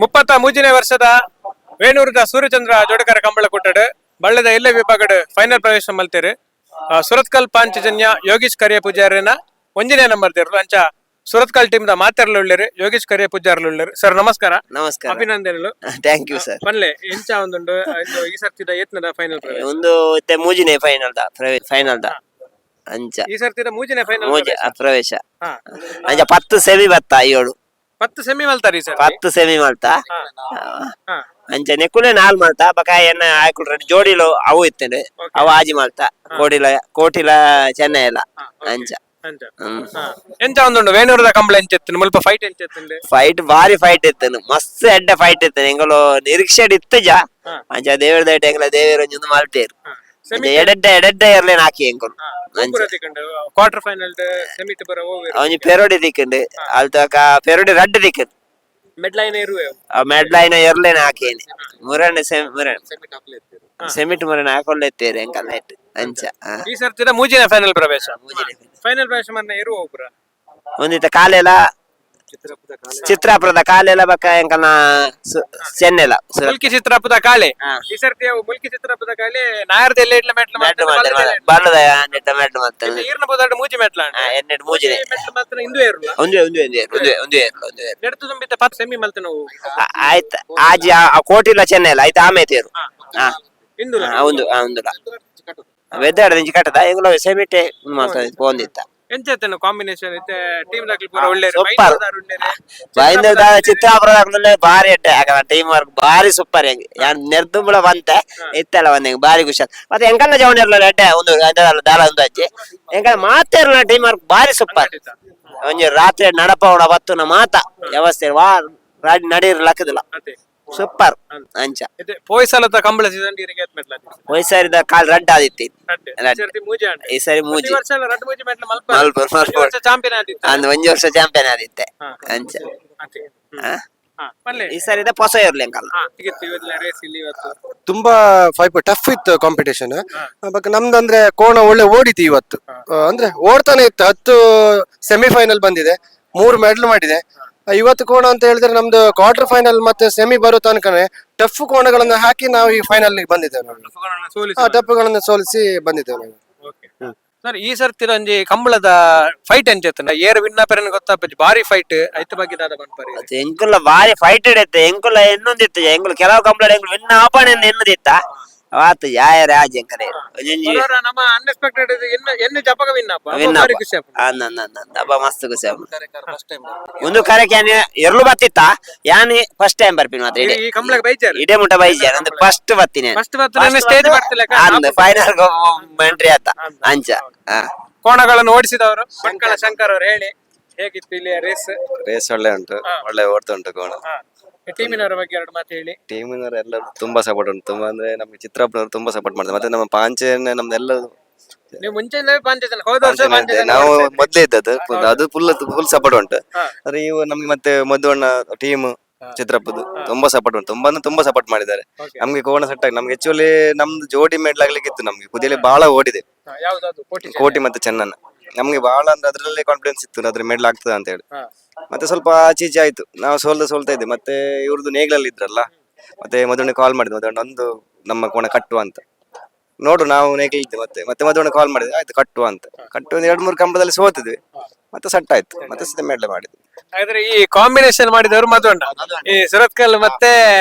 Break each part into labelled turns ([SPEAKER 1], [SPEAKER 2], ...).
[SPEAKER 1] 33ನೇ ವರ್ಷದ ವೇಣೂರದ ಸೂರ್ಯಚಂದ್ರ ಜೋಡಕರ ಕಂಬಳ ಕೊಟ್ಟಡು ಬಳ್ಳದ ಎಲ್ಲೆ ವಿಭಾಗಡ್ ಫೈನಲ್ ಪ್ರವೇಶ ಮಲ್ತೇರು. ಸುರತ್ಕಲ್ ಪಾಂಚಜನ್ಯ ಯೋಗೀಶ್ ಕರಿಯ ಪೂಜಾರಿನ ಒಂಜನೇ ನಂಬರ್ ದೇರ್ಲು. ಅಂಚ ಸುರತ್ಕಲ್ ಟೀಮ್ the ಮಾತೆರ್ಲು ಉಳ್ಳೇರು, ಯೋಗೀಶ್ ಕರಿಯ ಪೂಜಾರ್ಲು ಉಳ್ಳೇರು. ಸರ್, ನಮಸ್ಕಾರ.
[SPEAKER 2] ನಮಸ್ಕಾರ.
[SPEAKER 1] ಅಭಿನಂದನೆಗಳು.
[SPEAKER 2] Thank you sir.
[SPEAKER 1] ಪನ್ಲೆ, ಎಂಚ ಒಂದುಂಡು ಇಂದು ಈ ಸರ್ತಿದ ಏತ್ನದ ಫೈನಲ್ ಪ್ರವೇಶ?
[SPEAKER 2] ಒಂದು ಇತ್ತೆ ಮೂಜಿನೇ final the, final the ಅಂಚ.
[SPEAKER 1] ಈ ಸರ್ತಿದ ಮೂಜಿನೇ ಫೈನಲ್?
[SPEAKER 2] ಮೂಜಿ ಪ್ರವೇಶ. ಅಂಚ 10 ಸೆಮಿ ಬತ್ತ ಏಳು.
[SPEAKER 1] 10 ಸೆಮಿ ಮಲ್ತಾರಿ ಸರ್?
[SPEAKER 2] 10 ಸೆಮಿ ಮಲ್ತ. ಅಂಚ ನೆಕ್ಕುಲೆ ನಾಲ್ ಮಲ್ತ ಬಕ ಎನ್ನ ಆಯ್ಕುಲ್ ರೆಡ್ ಜೋಡಿಲು ಅವು ಇತ್ತಂಡೆ. ಅವು ಆಜಿ ಮಲ್ತ, ಕೋಟಿಲ ಕೋಟಿಲ ಚೆನ್ನೈ ಎಲ್ಲ ಅಂಚ.
[SPEAKER 1] ಅಂಚ. ಎಂಚ ಒಂದುಂಡು ವೇಣೂರದ ಕಂಬಳ ಎಂಚೆತ್ತು? ಮುಲ್ಪ ಫೈಟ್ ಎಂಚೆತ್ತುಂಡು?
[SPEAKER 2] ಫೈಟ್ ಬಾರಿ ಫೈಟ್ ಇತ್ತನು, ಮಸ್ತ್ ಎಡ್ಡೆ ಫೈಟ್ ಇತ್ತನು. ಎಂಗಲು ನಿರೀಕ್ಷೆ ಇತ್ತಜ. ಅಂಚ ದೇವರ ದಯಟ್ ಎಂಗಲ ದೇವೇರ್ ಒಂಜೊಂದು ಮಲ್ತೇರು.
[SPEAKER 1] ಸೆಮಿ
[SPEAKER 2] ಎಡೆಡ್ಡೆ ಎಡೆಡ್ಡೆ ಎರ್ಲೇನ್ ಹಾಕಿ ಎಂಕುಲು ಅಂಚ.
[SPEAKER 1] Quarter final semi ಬರ ಹೋಗ್ಬೇಕು.
[SPEAKER 2] ಅವನಿ ಪೆರೋಡಿ ದಿಕ್ಕಂಡು, ಅಲ್ತಕ ಪೆರೋಡಿ ರಡ್ಡ್ ದಿಕ್ಕಂಡು.
[SPEAKER 1] ಮೆಡ್ಲೈನ್ ಇರುವೆ.
[SPEAKER 2] ಮೆಡ್ಲೈನ ಎರ್ಲೇನ ಹಾಕೇನಿ ಮುರಣ್ಣ ಸೆಮಿ ಮುರಣ್ಣ ಸೆಮಿಟ್ ಮುರಣ್ಣ ಹಾಕೊಳ್ಳೆ ಎತ್ತೇರು ಎಂಕಲ್ ನೆಟ್ ಅಂಚ.
[SPEAKER 1] ಈ ಸರ್ತಿದ ಮೂಜಿನ ಫೈನಲ್ ಪ್ರವೇಶ.
[SPEAKER 2] ಮೂಜಿನೇ.
[SPEAKER 1] ಫೈನಲ್ ಪ್ರವೇಶ ಮೊನ್ನೆ ಇರುವ ಒಬ್ರ.
[SPEAKER 2] ಒಂದಿತ್ತ ಕಾಲೆಲ್ಲ ಚಿತ್ರಾಪುರದ ಕಾಲೆಲ್ಲ ಬಕ್ಕ ಎಂಕಲ್ನ ಚೆನ್ನೆಲ್ಲ.
[SPEAKER 1] ಮುಲ್ಕಿ ಚಿತ್ರಪ್ಪದ ಕಾಳೆ. ಈ ಸರ್ತಿ ಅವು ಮುಲ್ಕಿ ಚಿತ್ರಪ್ಪದ ಕಾಳೆ ನಾಯರ್ದ ಎಲ್ಲ ಇಡ್ಲ ಮೆಟ್ಲು.
[SPEAKER 2] ಮೆಟ್ಲು ಮಾಡ್ತಾರೆ, ಬಲ್ಲದ ನೆಟ್ಟ ಮೆಟ್ಲು ಮಾಡ್ತಾರೆ.
[SPEAKER 1] ಈರ್ನ ಬೋದಾಡ ಮೂಜಿ ಮೆಟ್ಲ.
[SPEAKER 2] ಎನ್ನೆಟ್ ಮೂಜಿನೆ.
[SPEAKER 1] ಮೆಟ್ಲು ಮಾತ್ರ ಇಂದು ಏರುಲ್ಲ.
[SPEAKER 2] ಒಂದೇ ಒಂದೇ ಒಂದೇ ಒಂದೇ ಒಂದೇ ಒಂದೇ.
[SPEAKER 1] ನೆಡ್ತು ತುಂಬಿತ್ತ 10 ಸೆಮಿ ಮಲ್ತ ನಾವು.
[SPEAKER 2] ಆಯ್ತು, ಆಜಿ ಆ ಕೋಟಿಲ ಚೆನ್ನೈಲ ಆಯ್ತು, ಆಮೆ ತೇರು ಹಾ.
[SPEAKER 1] ಇಂದುಲ.
[SPEAKER 2] ಒಂದು ಒಂದುಲ ವೆದ್ದಾಡ ಇಂಚಿ ಕಟ್ಟದ ಎಂಗುಲ ಸೆಮಿಟೆ ಮಾತ್ರ ಪೋಂದಿತ್ತ.
[SPEAKER 1] ಎಂಚೆತ್ತನು ಕಾಂಬಿನೇಷನ್ ಇತ್ತೆ? ಟೀಮ್ ದಾಕ್ಲಿ ಪೂರ ಒಳ್ಳೆ.
[SPEAKER 2] ಸೂಪರ್. ಬೈಂದೂರ್ ಚಿತ್ರಾಪುರ ಬಾರಿ ಎಡ್ಡೆ ಟೀಮ್ ವರ್ಕ್, ಬಾರಿ ಸೂಪರ್. ಹೆಂಗ್ ಯಾನ್ ನೆರ್ದುಂಬಳ ಬಂತೆ ಇತ್ತೆಲ್ಲ ಬಂದೆ, ಬಾರಿ ಖುಷಿ. ಮತ್ತೆ ಎಂಕಲ್ನ ಜವನ ಇರ್ಲ ಎಡ್ಡೆ ಒಂದು ದಾಲ ಒಂದು ಅಜ್ಜಿ ಎಂಕಲ್ ಮಾತೇರ್ಲ. ಟೀಮ್ ವರ್ಕ್ ಬಾರಿ ಸೂಪರ್. ಒಂಜಿ ರಾತ್ರಿ ನಡಪವಣ ಬತ್ತುನ ಮಾತ ವ್ಯವಸ್ಥೆ ವಾ ನಡೀರ್ ಲಕ್ಕದಿಲ್ಲ. ಸೂಪರ್ ಅಂಚ.
[SPEAKER 1] ಪೋಯ್ ಸಲದ ಕಂಬಳ ಸೀಸನ್ ನೀರಿಗೆ ಏತ್ ಮೆಟ್ಲ?
[SPEAKER 2] ಹೊಯ್ಸರಿದ ಕಾಲ್ ರಡ್ಡ್ ಆದಿತ್ತಿ. ರಡ್ಡ್.
[SPEAKER 1] ಮೂಜಿ ಆಂಡ್.
[SPEAKER 2] ಈ ಸರಿ ಮೂಜಿ.
[SPEAKER 1] ಪ್ರತಿ ವರ್ಷ ಎಲ್ಲ ರಡ್ಡ್ ಮೂಜಿ ಮೆಟ್ಲ ಮಲ್ಪ.
[SPEAKER 2] ಮಲ್ಪ, ಮಲ್ಪ.
[SPEAKER 1] ವರ್ಷ ಚಾಂಪಿಯನ್ ಆದಿತ್ತು.
[SPEAKER 2] ಅಂದ್ ಒಂಜಿ ವರ್ಷ ಚಾಂಪಿಯನ್ ಆದಿತ್ತೆ ಅಂಚ.
[SPEAKER 1] ಅದೇ.
[SPEAKER 2] ಆ?
[SPEAKER 1] ಹಾ, ಪಲ್ಲೆ.
[SPEAKER 2] ಈ ಸರಿದ ಪೊಸ ಇರ್ಲಿ ಎಂಕಲ್ನ.
[SPEAKER 1] ಹಾ, ಸಿಗಿತ್ತು ಇವತ್ತಿನ ರೇಸ್ ಇಲ್ಲಿ ಇವತ್ತು.
[SPEAKER 3] ತುಂಬಾ ಫೈಟ್, ಟಫ್ ಇತ್ತು ಕಾಂಪಿಟೇಷನ್. ಬಟ್ ನಮ್ದಂದ್ರೆ ಕೋಣ ಒಳ್ಳೆ ಓಡಿತು ಇವತ್ತು. ಅಂದ್ರೆ ಓಡ್ತಾನೆ ಇತ್ತು. 10 ಸೆಮಿಫೈನಲ್ ಬಂದಿದೆ, 3 ಮೆಡಲ್ ಮಾಡಿದೆ. ಇವತ್ತು ಕೋಣ ಅಂತ ಹೇಳಿದ್ರೆ ನಮ್ದು ಕ್ವಾರ್ಟರ್ ಫೈನಲ್ ಮತ್ತೆ ಸೆಮಿ ಬರೋ ತನಕನೇ ಟಫ್ ಕೋಣಗಳನ್ನ ಹಾಕಿ ನಾವು ಈ ಫೈನಲ್ ಬಂದಿದ್ದೇವೆ ನಾವು.
[SPEAKER 1] ಸೋಲಿಸಿ.
[SPEAKER 3] ಆ ಟಫ್ಗಳನ್ನ ಸೋಲಿಸಿ ಬಂದಿದ್ದೇವೆ ನಾವು.
[SPEAKER 1] ಸರ್, ಈ ಸರ್ತಿ ಒಂಜಿ ಕಂಬಳದ ಫೈಟ್ ಎಂಚೆತ್ತಂಡ? ಏರ್ ವಿನ್ನ ಪೆರನ್ ಗೊತ್ತಾಪಜಿ, ಬಾರಿ ಫೈಟ್ ಐತ ಬಗ್ಗೆ ದಾದ ಪನ್ಪರಿ?
[SPEAKER 2] ಮತ್ತೆ ಎಂಕುಲ ಬಾರಿ ಫೈಟ್ ಇಡತ್ತೆ. ಎಂಕುಲ ಎನ್ನೊಂದಿತ್ತು, ಎಂಕುಲ ಕೆಲವು ಕಂಪ್ಲೇಂಟ್ ಎಂಕುಲು ವಿನ್ ಆಪಣೆ ಎನ್ನುದಿತ್ತ ಆತು ಯಾರ ಆಜ್ ಎಂಕನೆ ಒಂಜೊಂಜಿ.
[SPEAKER 1] ಬರೋರ ನಮ್ಮ ಅನ್ಎಕ್ಸ್ಪೆಕ್ಟೆಡ್ ಎನ್ನು ಎನ್ನು ಜಪಗ ವಿನ್ ಅಪ್ಪ.
[SPEAKER 2] ವಿನ್.
[SPEAKER 1] ಬಾರಿ ಖುಷಿ ಆಪುಂಡು.
[SPEAKER 2] ಅಬ್ಬ ಮಸ್ತ್ ಖುಷಿ ಆಪುಂಡು. ಒಂದು ಕರೆಕ್ ಯಾನ್ ಎರ್ಲು ಬತ್ತಿತ್ತ, ಯಾನ್ ಫಸ್ಟ್ ಟೈಮ್ ಬರ್ಪಿನ ಮಾತ್ರ ಇಡೆ.
[SPEAKER 1] ಈ ಕಂಬಳಕ್ಕೆ ಬೈಜಾರ್.
[SPEAKER 2] ಇಡೆ ಮುಟ ಬೈಜಾರ್ ಅಂದ್ರೆ ಫಸ್ಟ್ ಬತ್ತೀನಿ.
[SPEAKER 1] ಫಸ್ಟ್ ಬತ್ತಿನ ಸ್ಟೇಜ್ ಬರ್ತಿಲ್ಲ.
[SPEAKER 2] ಫೈನಲ್ ಎಂಟ್ರಿ ಆತ ಅಂಚ.
[SPEAKER 1] ಕೋಣಗಳನ್ನು ಓಡಿಸಿದವರು ಭಟ್ಕಳ ಶಂಕರ್ ಅವರು. ಹೇಳಿ, ಹೇಗಿತ್ತು ಇಲ್ಲಿ ರೇಸ್?
[SPEAKER 4] ರೇಸ್ ಒಳ್ಳೆ ಉಂಟು, ಒಳ್ಳೆ ಓಡ್ತಾ ಉಂಟು ಕೋಣ.
[SPEAKER 1] ಟೀಮಿನವರ ಬಗ್ಗೆ ಎರಡು ಮಾತು ಹೇಳಿ.
[SPEAKER 4] ಟೀಮಿನವರು ಎಲ್ಲರೂ ತುಂಬಾ ಸಪೋರ್ಟ್ ಉಂಟು. ತುಂಬಾ ಅಂದ್ರೆ ನಮ್ಗೆ ಚಿತ್ರಾಪುರವರು ತುಂಬಾ ಸಪೋರ್ಟ್ ಮಾಡ್ತಾರೆ. ಮತ್ತೆ ನಮ್ಮ ಪಾಂಚೆಯನ್ನೇ ನಮ್ದೆಲ್ಲ.
[SPEAKER 1] ನೀವು ಮುಂಚೆಯಿಂದಲೇ ಪಾಂಚಜನ, ಹೋದ ವರ್ಷ
[SPEAKER 4] ಪಾಂಚೆನೇ ಇದೆ.
[SPEAKER 1] ಪಾಂಚಜನ
[SPEAKER 4] ನಾವು
[SPEAKER 1] ಓಡಿಸ್ತಾ ಇದ್ರಿ.
[SPEAKER 4] ಮೊದ್ಲೇ ಇದ್ದದ್ದು ಅದು full full support ಉಂಟು. ಆದ್ರೆ ಇವು ನಮ್ಗೆ ಮತ್ತೆ ಮಧುವಣ್ಣ ಟೀಮ್ ಚಿತ್ರಪ್ಪದ್ದು ತುಂಬಾ ಸಪೋರ್ಟ್ ಉಂಟು. ತುಂಬಾ ಅಂದ್ರೆ ತುಂಬಾ ಸಪೋರ್ಟ್ ಮಾಡಿದ್ದಾರೆ. ನಮ್ಗೆ ಕೋಣ ಸೆಟ್ ಆಗಿ ನಮ್ಗೆ ಆಕ್ಚುಲಿ ನಮ್ದು ಜೋಡಿ ಮೆಡ್ಲಾಗ್ಲಿಕ್ಕೆ ಇತ್ತು. ನಮ್ಗೆ ಕುದಿಯಲ್ಲಿ ಬಹಳ ಓಡಿದೆ.
[SPEAKER 1] ಯಾವ್ದು, ಕೋಟಿ?
[SPEAKER 4] ಕೋಟಿ ಮತ್ತೆ ಚೆನ್ನನ. ನಮ್ಗೆ ಬಹಳ ಅಂದ್ರೆ ಅದ್ರಲ್ಲೇ ಕಾನ್ಫಿಡೆನ್ಸ್ ಇತ್ತು, ಅದ್ರ ಮೆಡ್ಲ್ ಆಗ್ತದೆ ಅಂತ ಹೇಳಿ. ಮತ್ತೆ ಸ್ವಲ್ಪ ಆಚೆ ಈಚೆ ಆಯ್ತು, ನಾವು ಸೋಲ್ದ ಸೋಲ್ತಾ ಇದ್ದೆ. ಮತ್ತೆ ಇವ್ರದ್ದು ನೇಗ್ಲಲ್ಲಿ ಇದ್ರಲ್ಲ, ಮತ್ತೆ ಮಧುವಣ್ಣ ಕಾಲ್ ಮಾಡಿದ್ವಿ, ಮಧುವಣ್ಣ ಒಂದು ನಮ್ಮ ಕೋಣ ಕಟ್ಟುವ ಅಂತ ನೋಡು. ನಾವು ನೇಗ್ಲಿದ್ದೆ. ಮತ್ತೆ ಮತ್ತೆ ಮಧುವಣ್ಣ ಕಾಲ್ ಮಾಡಿದ್ವಿ, ಆಯ್ತು ಕಟ್ಟುವ ಅಂತ. ಕಟ್ಟು ಒಂದು ಎರಡು ಮೂರು ಕಂಬದಲ್ಲಿ ಸೋತಿದ್ವಿ, ಮತ್ತೆ ಸೆಟ್ ಆಯ್ತು, ಮತ್ತೆ ಸೀದಾ ಮೆಡ್ಲ್ ಮಾಡಿದ್ವಿ.
[SPEAKER 1] ಹಾಗಾದ್ರೆ ಈ ಕಾಂಬಿನೇಷನ್ ಮಾಡಿದವರು ಮಧುವಣ್ಣ. ಈ ಸುರತ್ಕಲ್ ಮತ್ತೆ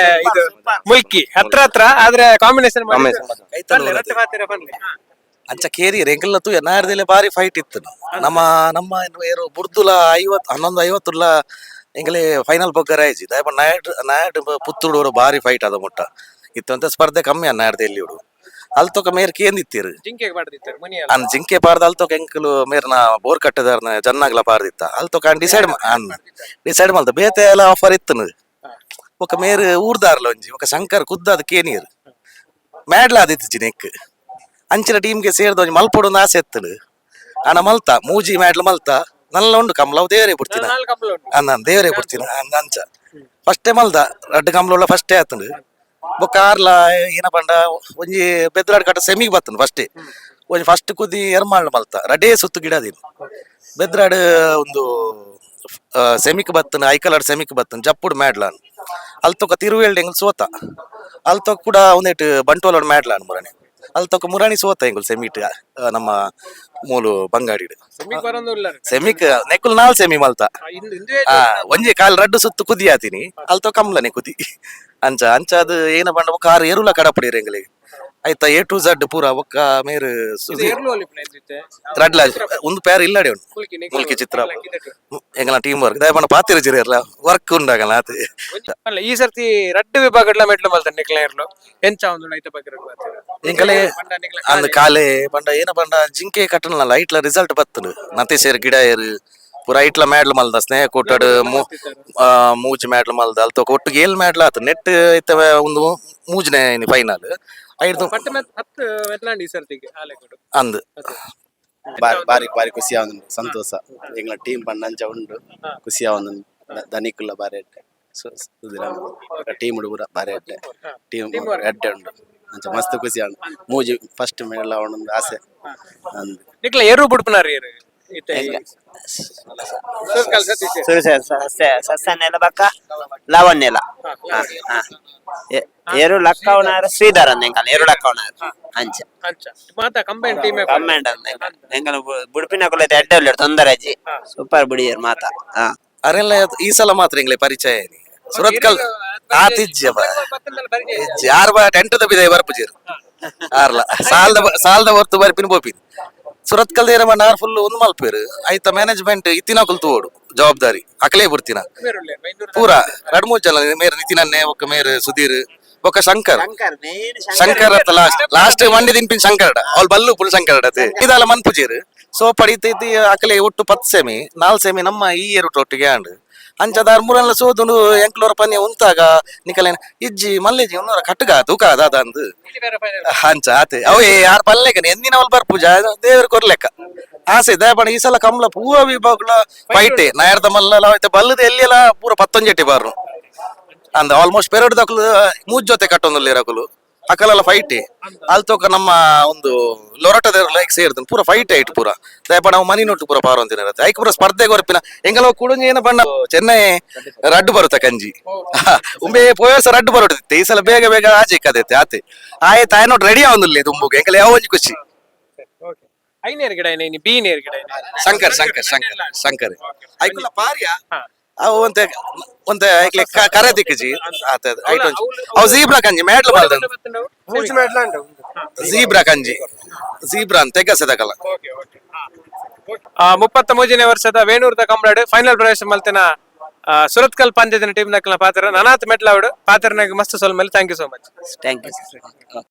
[SPEAKER 1] ಇದು ಮುಲ್ಕಿ ಹತ್ರ ಹತ್ರ, ಆದ್ರೆ ಕಾಂಬಿನೇಷನ್.
[SPEAKER 5] ಅಂಚ ಕೇರಿಯರ್ ಎಂಕಲ್ನ ತೂಯ ನಾರ್ದೆಲೆ ಬಾರಿ ಫೈಟ್ ಇತ್ತು. ನಮ್ಮ ನಮ್ಮ ಏರು ಬುರ್ದುಲ 50 11 50ಲ ಎಂಕಲೆ ಫೈನಲ್ ಬೊಗ್ಗರ ಆಯ್ಜಿ ದಾಯಪ ನಾಯಡ್ ನಾಯಡ್ ಪುತ್ತೂರು ಬಾರಿ ಫೈಟ್ ಅದ ಮುಟ್ಟ ಇತ್ತು ಅಂತ. ಸ್ಪರ್ಧೆ ಕಮ್ಮಿ ನಾಡ್ದ ಎಲ್ಲಿ ಹುಡು ಅಲ್ತೊಕ ಮೇರ್ ಕೇಂದಿತ್ತೀರು.
[SPEAKER 1] ಜಿಂಕೆ ಮಾಡ್ದಿತ್ತಾರೆ ಮುನಿಯಲ್ಲ.
[SPEAKER 5] ಅನ್ ಜಿಂಕೆ ಪಾರ್ದ ಅಲ್ತೊಕ ಎಂಕಲು ಮೇರ್ನ ಬೋರ್ ಕಟ್ಟದಾರ್ನ ಜನ್ನಾಗ್ಲ ಪಾರ್ದಿತ್ತ. ಅಲ್ತೊಕ ಅನ್ ಡಿಸೈಡ್ ಅನ್ ಡಿಸೈಡ್ ಮಲ್ತ ಬೇತೆ ಎಲ್ಲ ಆಫರ್ ಇತ್ತು. ಒಕ ಮೇರ್ ಊರ್ದಾರ್ಲ ಒಂಜಿ ಒಕ ಶಂಕರ್ ಕುದ್ದಾದ ಕೇನಿಯರ್ ಮ್ಯಾಡ್ಲ ಆದಿತ್ತು ಜಿನೆಕ್ ಅಂಚಿನ ಟೀಮ್ಗೆ ಸೇರ್ದ ಒಂಜಿ ಮಲ್ಪೊಡು ಒಂದು ಆಸೆ ಎತ್ತಡು ಅಣ ಮಲ್ತ ಮೂಜಿ ಮ್ಯಾಡ್ಲ ಮಲ್ತ ನಲ್ಲ ಉಂಡು ಕಮಲ ಅವು ದೇವರೇ ಬಿಡ್ತೀನ.
[SPEAKER 1] ನಾಲ್ಕು ಕಂಬಳ ಉಂಟು.
[SPEAKER 5] ಅನ್ನ ದೇವರೇ ಬಿಡ್ತೀನ ಅಂಚ ಫಸ್ಟೇ ಮಲ್ದ ರಡ್ಡ್ ಕಂಬ್ಲ ಫಸ್ಟೇ ಆತಂಡು. ಬೊಕ್ಕ ಆರ್ಲ ಏನ ಪಂಡ ಒಂಜಿ ಬೆದ್ರಾಡ್ ಕಟ್ಟ ಸೆಮಿಗೆ ಬತ್ತಂಡು. ಫಸ್ಟೇ ಒಂಜಿ ಫಸ್ಟ್ ಕುದಿ ಎರ್ಮಾಳ್ ಮಲ್ತ ರಡೇ ಸುತ್ತು ಗಿಡದಿನ ಬೆದ್ರಾಡ್ ಒಂದು ಸೆಮಿಕ್ ಬತ್ತನ ಐಕಲಾಡ್ ಸೆಮಿಕ್ ಬತ್ತನ ಜಪ್ಪುಡು ಮ್ಯಾಡ್ಲಾನ್. ಅಲ್ತೊಕ ತಿರುವೇಲ್ಡ್ ಎಂಗುಲ್ ಸೋತ. ಅಲ್ತೊಕ ಕೂಡ ಒಂದೇಟ್ ಬಂಟ್ವಾಳ ಮ್ಯಾಡ್ಲ ಮುರಣಿ. ಅಲ್ತೊಕ ಮುರಾಣಿ ಸೋತ ಎಂಗುಲ್ ಸೆಮಿಟ್ ನಮ್ಮ ಮೂಲು ಬಂಗಾಡಿಡ್.
[SPEAKER 1] ಸೆಮಿಗ್ ಬರೋದು.
[SPEAKER 5] ಸೆಮಿಕ್ ನೆಕ್ಕುಲ್ ನಾಲ್ ಸೆಮಿ ಮಲ್ತ. ಆ ಒಂಜಿ ಕಾಲ್ ರಡ್ಡು ಸುತ್ತು ಕುದಿ ಆತೀನಿ, ಅಲ್ತೊ ಕಮ್ಲನೆ ಕುದಿ. ಅಂಚ ಅಂಚ ಅದು ಏನ ಬಂಡ ಕಾರ್ ಎರುಲ ಕಡಪಡಿರ ಎಂಗಳಿಗೆ ಆಯ್ತಾ, A to Z ಪೂರ ಒಕ್ಕ ಮೇರು. ರಡ್ಲ ಒಂದು ಪೇರ್ ಇಲ್ಲಡೆ ಉಂಟು. ಮುಲ್ಕಿ ಚಿತ್ರ ಎಂಗಲ ಟೀಮ್ ವರ್ಕ್ ದಯಪಂಡ ಪಾತಿರ ಜಿರಿಯರ್ಲ ವರ್ಕ್ ಉಂಡಾಗಲ್ಲ ಆತು.
[SPEAKER 1] ಅಲ್ಲ, ಈ ಸರ್ತಿ ರಡ್ಡು ವಿಭಾಗಡ್ಲ ಮೆಟ್ಲು ಮಲ್ತ ನಿಕ್ಲ ಇರ್ಲು ಎಂಚ ಒಂದು ಐತ ಬಗ್ಗೆ?
[SPEAKER 5] ಎಂಕಲೆ ಅಂದ್ ಕಾಲೆ ಪಂಡ ಏನ ಪಂಡ ಜಿಂಕೆ ಕಟ್ಟನಲ್ಲ, ಐಟ್ಲ ರಿಸಲ್ಟ್ ಬತ್ತುಂಡು. ನತೇಶೇರ್ ಗಿಡ ಏರು ಪೂರ ಐಟ್ಲ ಮ್ಯಾಡ್ಲ್ ಮಲ್ದ, ಸ್ನೇಹ ಕೊಟ್ಟಡು ಮೂಜ್ ಮ್ಯಾಡ್ಲ್ ಮಲ್ದ. ಅಲ್ತ ಒಟ್ಟಿಗೆ ಏಲ್ ಮ್ಯಾಡ್ಲ್ ಆತು. ನೆಟ್ ಇತ್ತ ಒಂದು ಮೂಜನೇ ಫೈನಲ್ ಐದು.
[SPEAKER 1] ಪಟ್ಟ 10 ಮೆಟ್ಲಾಂಡ್ ಈ ಸರ್ತಿಗೆ ಆಲೆಕೊಡು.
[SPEAKER 5] ಅಂದ್.
[SPEAKER 6] ಬಾರಿ ಬಾರಿ ಬಾರಿ ಖುಷಿ ಆವೊಂದುಂಡು, ಸಂತೋಷ. ಎಂಗ್ಲ ಟೀಮ್ ಪಂಡ ಅಂಚ ಉಂಡು, ಖುಷಿ ಆವೊಂದುಂಡು. ದನಿಕುಲ್ಲ ಬಾರಿ ಎಡ್ಡೆ, ಟೀಮ್ ಪೂರ ಬಾರಿ ಎಡ್ಡೆ ಟೀಮ್, ಎಡ್ಡೆ ಉಂಡು. ಅಂಚ ಮಸ್ತ್ ಖುಷಿ ಆಂಡ್. ಮೂಜಿ ಫಸ್ಟ್ ಮೆಡಲ್ ಆವೊಂದು ಆಸೆ ಅಂದ್.
[SPEAKER 1] ನಿಕ್ಲ ಏರು ಬುಡ್ಪನಾರಿ ಏರು ಇತ್ತೆ ಸುರತ್ಕಲ್ ಸತೀಶ್.
[SPEAKER 2] ಸಸ್ಯ ಸಸ್ಯನೆಲ್ಲ ಬಕ್ಕ ಲಾವಣ್ಯಲ. ಏರು ಲಕ್ಕವನಾರ ಶ್ರೀಧರ್ ಅಂದ ಎಂಕಲ್ ಏರು ಲಕ್ಕವನಾರ ಅಂಚ.
[SPEAKER 1] ಅಂಚ ಮಾತ combine team.
[SPEAKER 2] Command ಅಂದ ಎಂಕಲ್ ಬುಡ್ಪಿನ ಕುಲ ಎಡ್ಡೆ ಉಲ್ಲೆರ್, ತೊಂದರೆ ಅಜ್ಜಿ, ಸೂಪರ್ ಬುಡಿಯರ್ ಮಾತ ಹಾ.
[SPEAKER 5] ಅರೆಲ್ಲ ಈ ಸಲ ಮಾತ್ರ ಎಂಗ್ಲೆ ಪರಿಚಯ ಏನಿ ಸುರತ್ಕಲ್ ಆತಿಜ್ಯ ಯಾರ್ ಬಾ ಟೆಂಟ್ ಬಿದೆ ಬರ್ಪುಜೀರ್ ಆರ್ಲ ಸಾಲ್ದ ಸಾಲ್ದ ಹೊರ್ತು ಬರ್ಪಿನ ಬೋಪಿನ್. ಸುರತ್ಕಲ್ ದೇರ ನಾರ್ ಫುಲ್ ಒಂದು ಮಲ್ಪೇರು ಆಯ್ತ. ಮ್ಯಾನೇಜ್ಮೆಂಟ್ ಇತ್ತಿನ ಕುಲ್ತು ಓಡು ಜವಾಬ್ದಾರಿ ಅಕಲೇ ಬಿಡ್ತಿನ ಪೂರ. ರಡ್ ಮೂರು ಜನ ಮೇರ್ ನಿತಿನನ್ನೇ, ಒಕ್ಕ ಮೇರ್ ಸುಧೀರ್, ಒಕ್ಕ ಶಂಕರ್. ಶಂಕರ್ ಅತ್ತ ಲಾಸ್ಟ್ ಲಾಸ್ಟ್ ಮಂಡಿ ತಿನ್ಪಿನ್ ಶಂಕರಡ ಅವ್ಳು ಬಲ್ಲು ಪುಲ್ ಶಂಕರಡ ಇದೆಲ್ಲ ಮನ್ಪುಜೀರ್. ಸೊ ಪಡಿತೈತಿ ಅಕಲೆ ಒಟ್ಟು 10 ಸೆಮಿ, 4 ಸೆಮಿ ನಮ್ಮ ಈ ಏರುಟ್ ಒಟ್ಟಿಗೆ ಆಂಡ್. ಅಂಚದಾರ್ ಮೂರಲ್ಲ ಸೋದುಂಡು. ಎಂಕ್ಲೋರ ಪನ್ಯ ಉಂತಾಗ ನಿಕಲೇನ ಇಜ್ಜಿ ಮಲ್ಲೇಜಿ ಉನ್ನೋರ ಕಟ್ಟುಗ ತೂಕ ಅದಾದ ಅಂದು. ಅಂಚ ಆತೆ ಅವು ಯಾರು ಪಲ್ಲೆಕನೆ ಎಂದಿನ ಅವಳು ಬರ್ಪೂಜ ದೇವರು ಕೊರ್ಲೆಕ್ಕ ಆಸೆ ದಯಪಣ. ಈ ಸಲ ಕಮಲ ಪೂವ ವಿಭಾಗಲ ಫೈಟೆ ನಾಯರ್ದ ಮಲ್ಲ ಐತೆ ಬಲ್ಲದ ಎಲ್ಲಿ ಪೂರ ಪತ್ತೊಂಜೆಟ್ಟಿ ಬಾರು ಅಂದ. ಆಲ್ಮೋಸ್ಟ್ ಪೆರಡ್ ದಕ್ಲು ಮೂಜ್ ಜೊತೆ ಕಟ್ಟೊಂದುಲ್ಲ ಇರಕುಲು ಅಕಲೆಲ್ಲ ಫೈಟೆ. ಅಲ್ತೋಕ ನಮ್ಮ ಒಂದು ಲೊರಟದ ಲೈಕ್ ಸೇರ್ದು ಪೂರ ಫೈಟ್ ಆಯ್ತು ಪೂರ. ದಯಪಣ ಅವು ಮನಿ ನೋಟು ಪೂರ ಪಾರು ಅಂತಿನ ಐಕ್ ಪೂರ ಸ್ಪರ್ಧೆ ಕೊರ್ಪಿನ ಎಂಗಲ ಕುಡುಂಜಿ ಏನ ಬಣ್ಣ ಚೆನ್ನೈ ರಡ್ಡು ಬರುತ್ತ ಕಂಜಿ ಉಂಬೆ. ಪೋಯ ವರ್ಷ ರಡ್ಡು ಬರುತ್ತಿತ್ತು, ಈ ಸಲ ಬೇಗ ಬೇಗ ಆಚೆ ಕದೈತೆ ಆತೆ ಆಯ್ತು. ಆಯ್ ನೋಟ್ ರೆಡಿ ಆವೊಂದಿಲ್ಲ ದುಂಬುಗೆ. ಎಂಕಲ ಯಾವ ಒಂಜಿ ಖುಷಿ.
[SPEAKER 1] ಐನೇರ್ ಗಿಡ ಏನೇ ಬಿ ನೇರ್ ಗಿಡ ಏನೇ?
[SPEAKER 5] ಶಂಕರ್ ಶಂಕರ್ ಶಂಕರ್ ಶಂಕರ್ ಐಕುಲ ಪಾರಿಯ ಅವು ಒಂತೆ ಒಂತೆ ಐಕ್ಲೆ ಕರೆ ದಿಕ್ಕಜಿ ಆತ ಐಟ್ ಒಂಜಿ. ಅವು ಜೀಬ್ರಾ ಕಂಜಿ ಮ್ಯಾಡ್ಲು ಮಲ್ದನ್.
[SPEAKER 3] ಮೂಜಿ ಮೆಡ್ಲ್ ಉಂಡು.
[SPEAKER 5] ಜೀಬ್ರಾ ಕಂಜಿ, ಜೀಬ್ರಾ ಅಂತ ತೆಗ್ಗಸದಕಲ್ಲ.
[SPEAKER 1] 33ನೇ ವರ್ಷದ ವೇಣೂರ್ದ ಕಂಬಳಡ್ ಫೈನಲ್ ಪ್ರವೇಶ ಮಲ್ತಿನ ಸುರತ್ಕಲ್ ಪಂದ್ಯದ ಟೀಮ್ ನಕಲ್ನ ಪಾತ್ರ ನನಾತ್ ಮೆಟ್ಲಾವಡ್ ಪಾತ್ರನಾಗ ಮಸ್ತ್ ಸೊಲ್ ಮೇಲೆ. Thank you so much.
[SPEAKER 2] Thank you sir.